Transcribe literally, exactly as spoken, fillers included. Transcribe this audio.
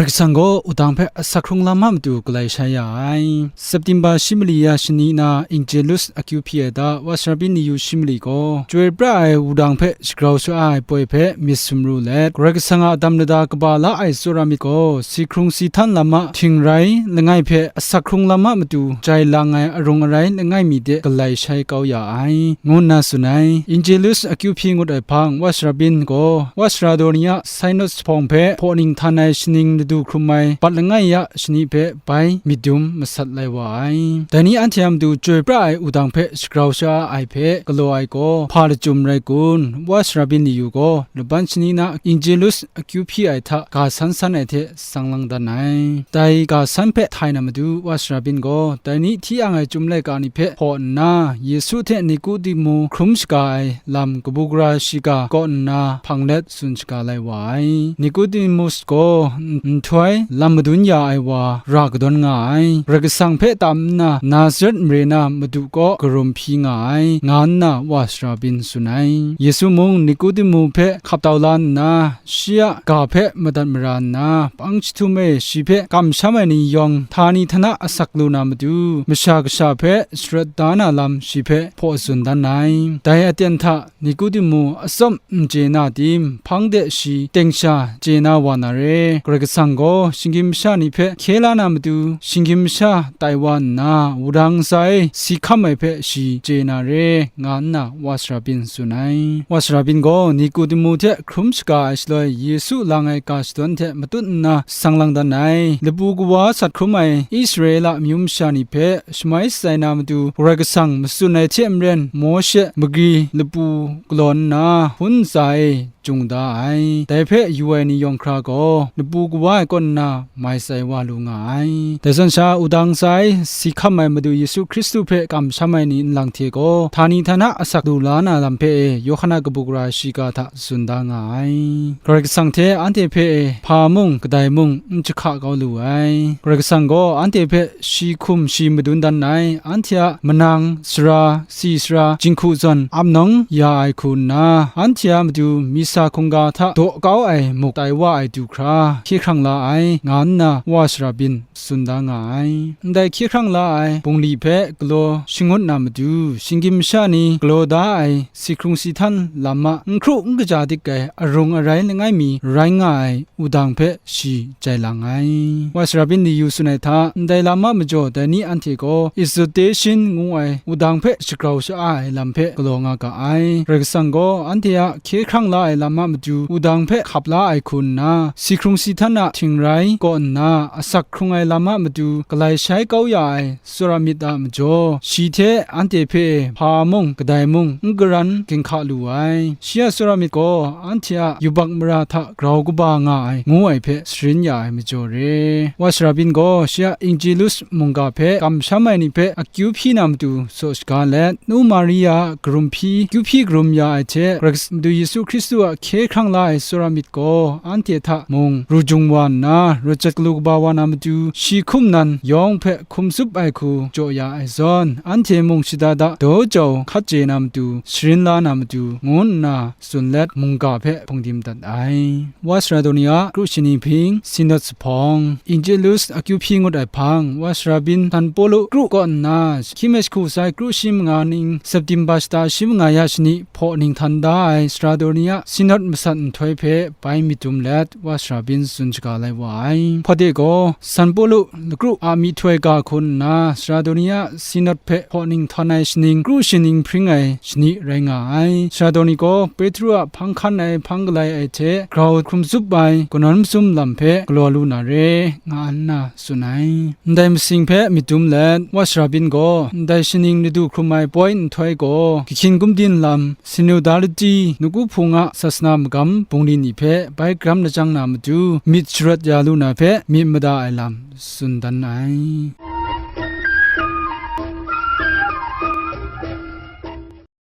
Kasang gaw wudang hpe asak hkrung lam a matu galai shai ya ai. September shi mali ya shani na Angelus akyu hpyi ai da, Wa Sarabin ni yu shi mali gaw, chyoi pra ai wudang hpe shagrau sha-a ai poi hpe myit sumru let, Karai Kasang a dam lada kaba la ai tsawra myit gaw, si hkrung si htan lam a htingrai langai hpe asak hkrung lam a matu jai lang ai arung arai langai mi de galai shai kau ya ai, ngu nna tsun ai. Angelus akyu hpyi ngut ai hpang, Wa Sarabin gaw, Wa Sara daw ni a Synod hpawng hpe hpaw ning htan ai shaning ladu hkrum ai bat langai ya shani hpe bai myit dum masat lai wa ai. Dai ni anhte a matu chyoi pra ai wudang hpe shagrau sha ai hpe galaw ai gaw, hpa lachyum rai kun? Wa Sarabin ni yu gaw, laban shani na Angelus akyu hpyi ai hta ga san san ai hte sang lang dan ai. Dai ga san hpe htai na matu, Wa Sarabin gaw, dai ni hti ang ai Chyum laika ni hpe hpaw nna, Yesu hte Nikodimu hkrum shaga ai lam kabu gara shiga kaw nna hpang let tsun shaga lai wa ai. Nikodimus gaw n-, nhtoi lam madun ya ai wa ra kadawn nga ai, Karai Kasang hpe tam nna Nazaret mare na Madu kaw karum hpyi nga ai, nga nna Wa Sarabin tsun ai. Yesu mung Nikodimu hpe hkap tau la nna, shi a ga hpe madat mara nna, pang jahtum e shi hpe kamsham ai ni yawng htani htana asak lu na matu, Masha Kasha hpe sharawt da na lam shi hpe hpaw tsun dan ai. Dai aten hta Nikodimu atsawm n chye na tim, hpang de shi teng sha chye na wa na re. Karai Kasang gaw shinggyim masha ni hpe hkye la na matu, shinggyim masha tai wa nna, wudang ntsa e si hkam ai hpe shi chye na re, nga nna Wa Sarabin tsun ai. Wa Sarabin gaw Nikodimu hte hkrum shaga ai shaloi, Yesu lang ai ga shadawn hte matut nna sang lang dan ai. Lapu kawa sat hkrum ai Israela amyu masha ni hpe shamai shatsai na matu, Karai Kasang matsun ai hte maren, Mawshe magri lapu galaw nna, hpun ntsa e jung da ai. Dai hpe yu ai ni yawng hkra gaw, lapu kawa ai kaw nna mai tsai wa lu nga ai. Dai zawn sha, wudang ntsa e si hkam ai Madu Yesu Hkristu hpe kamsham ai ni nlang hte gaw, htani htana asak du la na lam hpe e, Yawhan a kabu gara shiga hta tsun da nga ai. Karai Kasang hte anhte hpe e hpa mung kadai mung n jahka kau lu ai. Karai Kasang gaw anhte hpe shi hkum shi madun dan ai, anhte a manang, sara, si sara, jinghku zawn ap nawng ya ai hku nna, anhte a matu misa hkungga hta daw kau ai muk tai wa ai du hkra hkye hkrang la ai, nga nna Wa Sarabin tsun da nga ai. Ndai hkye hkrang la ai bungli hpe galaw shangut na matu, shinggyim masha ni galaw da ai si hkrung si htan lam a n hkru n kaja dik ai arung arai langai mi rai nga ai wudang hpe shi jai lang ai. Wa Sarabin ni yu tsun ai hta, ndai lam a majaw dai ni anhte gaw exhortation ngu ai wudang hpe shagrau sha-a ai lam hpe galaw nga ga ai. Karai Kasang gaw anhte a hkye hkrang la ai lam a matu wudang hpe hkap la ai hku nna, si hkrung si htan a htingrai kaw nna asak hkrung ai lam a matu galai shai kau ya ai tsawra myit a majaw, shi hte anhte hpe hpa mung kadai mung n karan ginhka lu ai. Shi a tsawra myit gaw anhte a yubak mara hta grau kaba nga ai, ngu ai hpe sharin ya ai majaw re. Wa Sarabin gaw shi a Angelus mungga hpe kamsham ai ni hpe akyu hpyi na matu tsaw shaga let, nu Maria a karum hpyi, akyu hpyi karum ya ai hte, Madu Yesu Hkristu a hkye hkrang la ai tsawra myit gaw anhte hta mung ru jung wa nna, rawt jat galu kaba wa na matu, shi hkum nan yawng hpe hkum tsup ai hku jaw ya ai zawn, anhte mung shada da daw jau hkat chye na matu, sharin la na matu, ngu nna tsun let, mungga hpe hpungdim dat ai. Wa Sara daw ni a kru shani hping, Synod Hpawng, Angelus akyu hpyi ngut ai hpang, Wa Sarabin, San Pawlu kru kaw nna, hkying mi jahku sai kru shi manga ning, September shata shi manga ya shani hpaw ning htan da ai Sara daw ni a Synod masat nhtoi hpe bai myit dum let, Wa Sarabin tsun shaga lai wa ai. Hpawt e gaw, San Pawlu lakru a myihtoi ga hku nna, Sara daw ni a Synod hpe hpaw ning htan ai shaning, kru shaning hpring ai shani rai nga ai. Sara daw ni gaw Petru a hpang hkan ai, hpang galai ai hte grau hkrum tsup ai, kanawn masum lam hpe galaw lu na re, nga nna tsun ai. Ndai masing hpe myit dum let, Wa Sarabin gaw ndai shaning ladu hkrum ai poi nhtoi gaw, Gahkyin Gumdin lam, Sinodality, Nawku Hpung a sasana magam bungli ni hpe bai karam lajang na matu, myit sharawt ya lu na hpe myit mada ai lam tsun dan ai.